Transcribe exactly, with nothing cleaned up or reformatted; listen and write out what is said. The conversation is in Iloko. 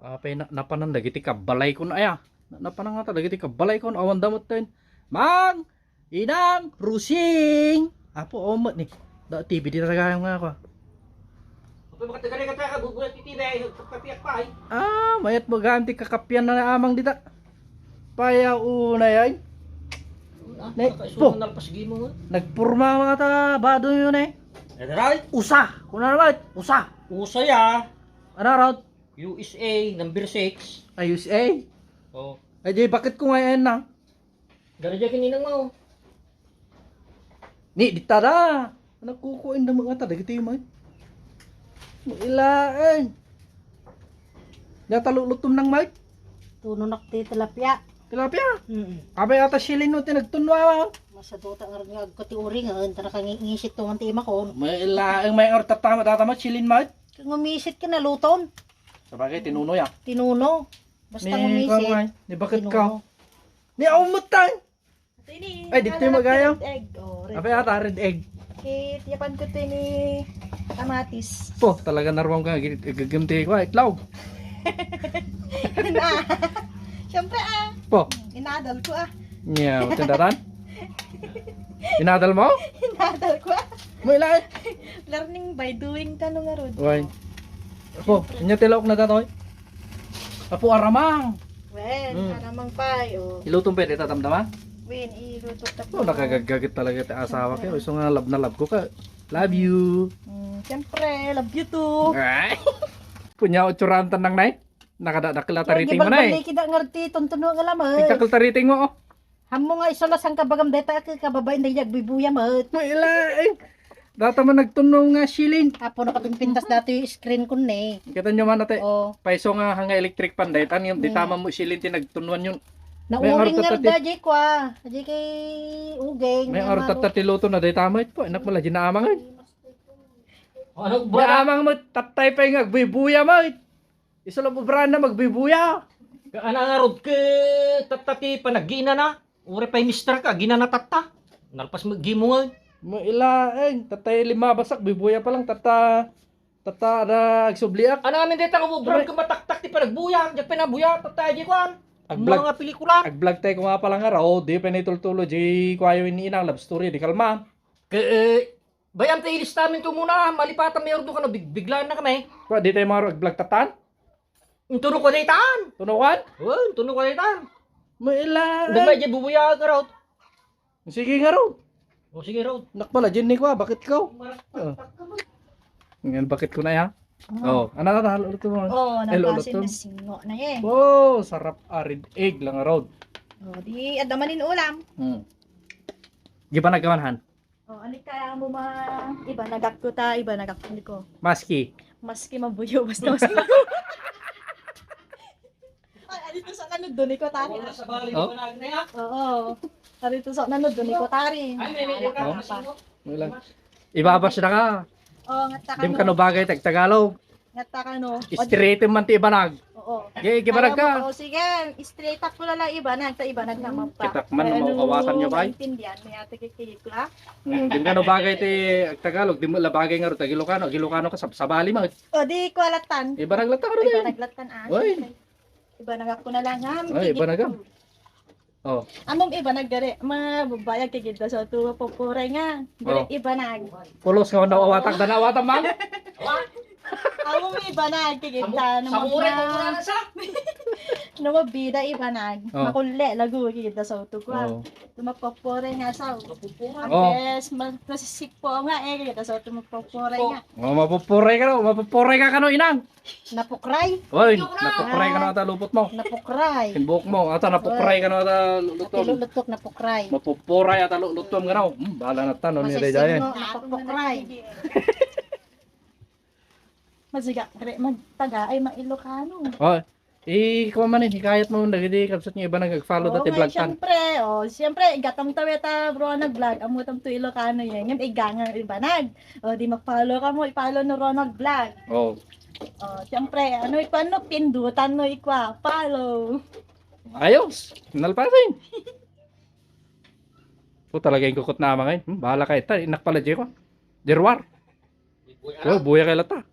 Apay na, napanan dagiti kabbalayko aya. Na, napanan ngata dagiti kabbalayko, awan da met ten. Mang! Inang! Rusing! Apo, awan met ni. Da, T V di talaga yung nga ako. Apay, makatagari ka tayo, kagugulat ti T V, kapiak pa, ay. Ah, mayat mo gaan ti kakapian na naamang dita. Paya unay, ay. Ah, ne, nakaisunan po. Nalpas gimo, eh. Nagpurma mga ta, bado yun, eh. Eh, right? Usa! Kuna naman, usa! Usa, ya. Ano, Rod? U S A, number six. Ay, U S A? Oh. Ay, di, bakit ko ngayon na? Gari dyan kininang mo. Ni, di tada. Nagkukuin na mga ta, dagiti yung, Mike. Ilaen. Nata lulutom nang, Mike? Tuno nak ti tilapia. Tilapia? Mm. Abay, ata silin no, tinagtunwa. Masaduta nga rin nga agko ti uring, eh, tara ka ngi-, ngisit to man ti imakon. May ilaen, may artatama, tatama, silin, Mike? Kung umisit ka na, luton. Sabagay, tinuno ya. Tinuno. Basta ni, umisit. Kuwan, ni bakit ka? Tinuno. Ni aumot tayo. Ito ini, ay, dito yung magaya. Red egg. Oh, red egg. Apay ata, red egg. Kit, yapan ko ito ini kamatis. Po, talaga naruwam ka, gagam ti ko, itlog. Na. Siyempre, ah. Po. Inadal ko, ah. Niya, tindatan? Inadal mo? Inadal ko, ah. Mo ilay? Learning by doing ka, no, nga, Rod? Why? Po, inya tilok na datoy. Apo, aramang. Wen, hmm. Aramang pay, oh. Ilutom pwede, tatamtama? Wen, iluto ta. Oh, nakagagagit talaga ti asawa ko. Siyempre. Isu nga love na love ko ka. Love you. Mm, siyempre, love you too. Ay. Punya, utsuran tanang, nay. Nakadadakkel a tariting mo, nay. Balbali kita ngarti, tuntuno nga lamay. Nagdakkel tariting mo, oh. Ammo nga isu la saan kabagam dayta a kababain daydi agbuybuya met. Ay, ilaeng. Data man nagtunong nga silin. Apo, nakapimpintas dati screen ko ni. Kita nyo man, ate. Oh. Paiso nga hanga electric fan dayta, yung dita man mo silin ti nagtunuan yun. Nauring nga rod, daydi kwa. Daydi kay Ugeng. May arot tatta ti luto na dayta met po. Anak mo la, di naamang, eh. Ano ba? Naamang mo, tattay pa yung agbuybuya mo. Isu la obraen na, agbuybuya. Ana ngarud ket tatta ti panagginana. Uray pay mister ka, ginana tatta. Nalpas mo, gimong, ay. Mailaeng, tatta limabas agbuybuya pa lang, tatta, tatta ada agsubliak. Ana amin dayta nga obraen ket mataktak ti panagbuya, diak pay nabuya, tatta di kuan. Agblog. Mga pelikula. Agblog tayo kuma pa lang nga raw, di pay nitultulo, di kuayo ini inang love story, di kalma. Ke, eh, Bay-am ta ilistamin to muna, malipatan mi ordo kano, big-, biglaan na kami. Wa, di tayo maro ag-vlog tatan? Intuno ko daytan. Tunukan? Oh, intuno ko daytan. Maila. Dagay, di bubuya ka, Rod. Sige nga, Rod. O, sige, Rod. Nak pala, Jenny ko, ah, bakit ko? Oh. Ngayon, bakit ko na, ya? Oh, ano na, halo ulit mo? Oh, eh, lolo, napasin to. Na singo na, eh. Oh, sarap a red egg lang, Rod. Oh, di, adda manin ulam. Hmm. Di ba nagkamanhan? Oh, ano kaya mo ma-, ibanagak ko ta, ibanagak ko. Maski? Maski mabuyo, basta maski mabuyo. Ay, ano to sa kanod doon, ikaw, tari, ah? Oh? Oo. Tari to sa kanod doon, ikaw, tari. Ay, may, may, may, oh? Wala. Ibabas na ka. Oh, nga ta. Dim ka no bagay, tag-Tagalog. Nga ta kano. Straight man ti ibanag. Oo. Ge, ge, barag ka. Oo, sige, straight up ko la la ibanag, ta ibanag naman pa. Kita man, ano, mauawatan nyo, bay? Maintindihan mo yata kay Kikla? Hmm, di nga no bagay ti Tagalog, di mo la bagay nga ro, tag-Ilocano, Ilocano ka, sab-, sabali mo. O, di ko alatan. Ibanag latan ka rin. Ibanag latan, ah. Oy. Siyempre. Ibanag ako na lang, ha? Ay, ibanag ka. Oh. Amom ibanag gari, mababayag kay gidda sa tu, pupuray nga. Gari, oh. Ibanag. Pulos nga, nawawatak da, nawatak man. Amom ibanag kay gidda, no, samuray, pupuray na sa. No, mabida ibanag. Oh. Makulle, lagu, kay gidda sa tu, kwa. Oh. Tu, mapupuray nga sa. Mapupuray. Oh. Yes, ma-, masisik po nga, eh, kay gidda sa tu, mapupuray nga. Oh, mapupuray ka, no? Mapupuray ka, kano, inang? Napukray? Oy, napukray ka na ata lupot mo. Napukray. Timbuk mo, ata napukray ka na ata lulutom. Ati lulutok, napukray. Mapupuray ata lulutom ka na. Hmm, bahala na ta, no, ni Ray Dayan. Masisino, napukray. Masiga, re, magtaga, ay, mailokano. Oh, ikuha man, eh, hikayat mo, dagiti kabsat nga ibanag, follow dati vlog tan. Siyempre, oh, siyempre, gatam tayo ta, bro, nag-vlog, amo tam to Ilocano yan. Ngem, iga nga ibanag. Oh, di mag-follow ka mo, i-follow no Ronald Vlog. Oh. Oh, siyempre, ano, ikuan no, pindutan no, ikua, follow. Ayos, nalpasin. Po, talaga yung kukot na amang, eh. Hmm, bahala ka, ita, inak pala, Jeko. Jerwar. Oh, buya kay lata.